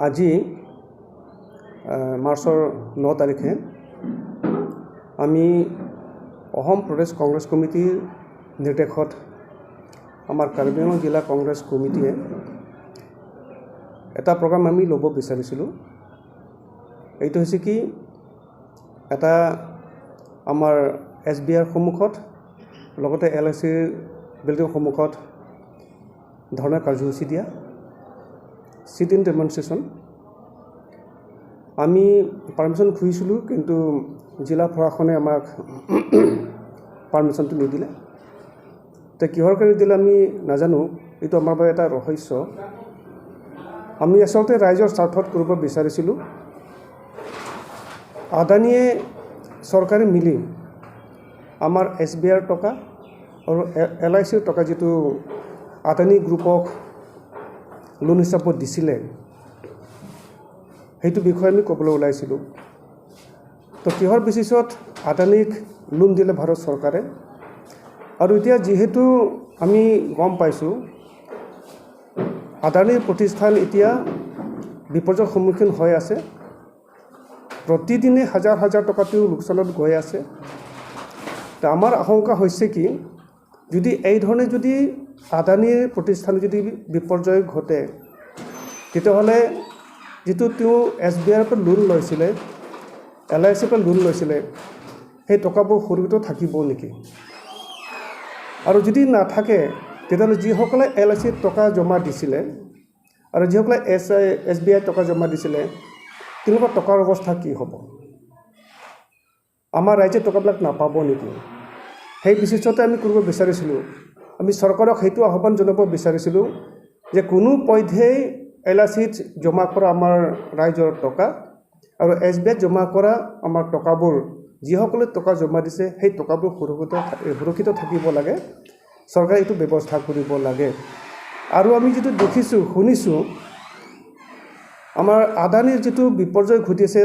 আজি মাৰ্চৰ 9 তাৰিখে আমি অসম প্ৰদেশ কংগ্ৰেছ কমিটিৰ নিৰ্দেশত আমাৰ কাৰ্বি আংলং জিলা কংগ্ৰেছ কমিটিয়ে এটা প্ৰগ্ৰাম আমি ল'ব বিচাৰিছিলোঁ। এইটো হৈছে কি, এটা আমাৰ এছবিআইৰ সন্মুখত, লগতে এলআইচিৰ বিল্ডিঙৰ সন্মুখত ধৰ্ণা কাৰ্যসূচী দিয়া, চিট ইন ডেমনষ্ট্ৰেশ্যন। আমি পাৰ্মিশ্যন খুজিছিলোঁ, কিন্তু জিলা প্ৰশাসনে আমাক পাৰ্মিশ্যনটো নিদিলে। এতিয়া কিহৰ কাৰণে দিলে আমি নাজানো, এইটো আমাৰ বাবে এটা ৰহস্য। আমি আচলতে ৰাইজৰ স্বাৰ্থত কৰিব বিচাৰিছিলোঁ। আদানীয়ে চৰকাৰে মিলি আমাৰ এছবিআইৰ টকা আৰু এলআইচিৰ টকা যিটো আদানী গ্ৰুপক লোন হিচাপত দিছিলে, সেইটো বিষয়ে আমি ক'বলৈ ওলাইছিলোঁ। তো কিহৰ বেচিছত আদানীক লোন দিলে ভাৰত চৰকাৰে? আৰু এতিয়া যিহেতু আমি গম পাইছোঁ, আদানীৰ প্ৰতিষ্ঠান এতিয়া বিপৰ্যয়ৰ সন্মুখীন হৈ আছে, প্ৰতিদিনে হাজাৰ হাজাৰ টকা তেওঁ লোকচানত গৈ আছে। তো আমাৰ আশংকা হৈছে কি, যদি এই ধৰণে যদি আদানীৰ প্ৰতিষ্ঠান যদি বিপৰ্যয় ঘটে, তেতিয়াহ'লে যিটো তেওঁ এছবিআইৰ পৰা লোন লৈছিলে, এলআইচিৰ পৰা লোন লৈছিলে, সেই টকাবোৰ সুৰক্ষিত থাকিব নেকি? আৰু যদি নাথাকে, তেতিয়াহ'লে যিসকলে এলআইচিত টকা জমা দিছিলে আৰু যিসকলে এছবিআইত টকা জমা দিছিলে, তেওঁলোকৰ টকাৰ অৱস্থা কি হ'ব? আমাৰ ৰাইজে টকাবিলাক নাপাব নেকি? সেই বিশেষতে আমি কৰিব বিচাৰিছিলোঁ। আমি চৰকাৰক সেইটো আহ্বান জনাব বিচাৰিছিলোঁ যে কোনো পধ্যেই এলআইচিত জমা কৰা আমাৰ ৰাইজৰ টকা আৰু এছবিআইত জমা কৰা আমাৰ টকাবোৰ, যিসকলে টকা জমা দিছে, সেই টকাবোৰ সুৰক্ষিত সুৰক্ষিত থাকিব লাগে। চৰকাৰে এইটো ব্যৱস্থা কৰিব লাগে। আৰু আমি যিটো দেখিছোঁ, শুনিছোঁ, আমাৰ আদানীৰ যিটো বিপৰ্যয় ঘটিছে,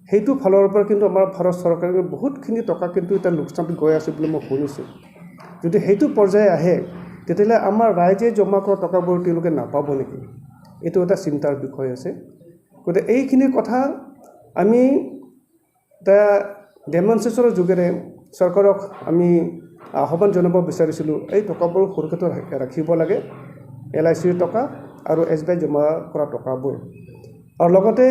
সেইটো ফালৰ পৰা কিন্তু আমাৰ ভাৰত চৰকাৰে বহুতখিনি টকা কিন্তু এতিয়া লোকচানত গৈ আছে বুলি মই শুনিছোঁ। যদি সেইটো পৰ্যায় আহে, তেতিয়াহ'লে আমাৰ ৰাইজে জমা কৰা টকাবোৰ তেওঁলোকে নাপাব নেকি? এইটো এটা চিন্তাৰ বিষয় আছে। গতিকে এইখিনি কথা আমি এটা ডেমনষ্ট্ৰেশ্যনৰ যোগেৰে চৰকাৰক আমি আহ্বান জনাব বিচাৰিছিলোঁ, এই টকাবোৰ সুৰক্ষিত ৰাখিব লাগে, এলআইচিৰ টকা আৰু এছবিআই জমা কৰা টকাবোৰ। আৰু লগতে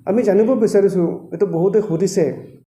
আমি জানিব বিচাৰিছোঁ, এইটো বহুতে সুধিছে।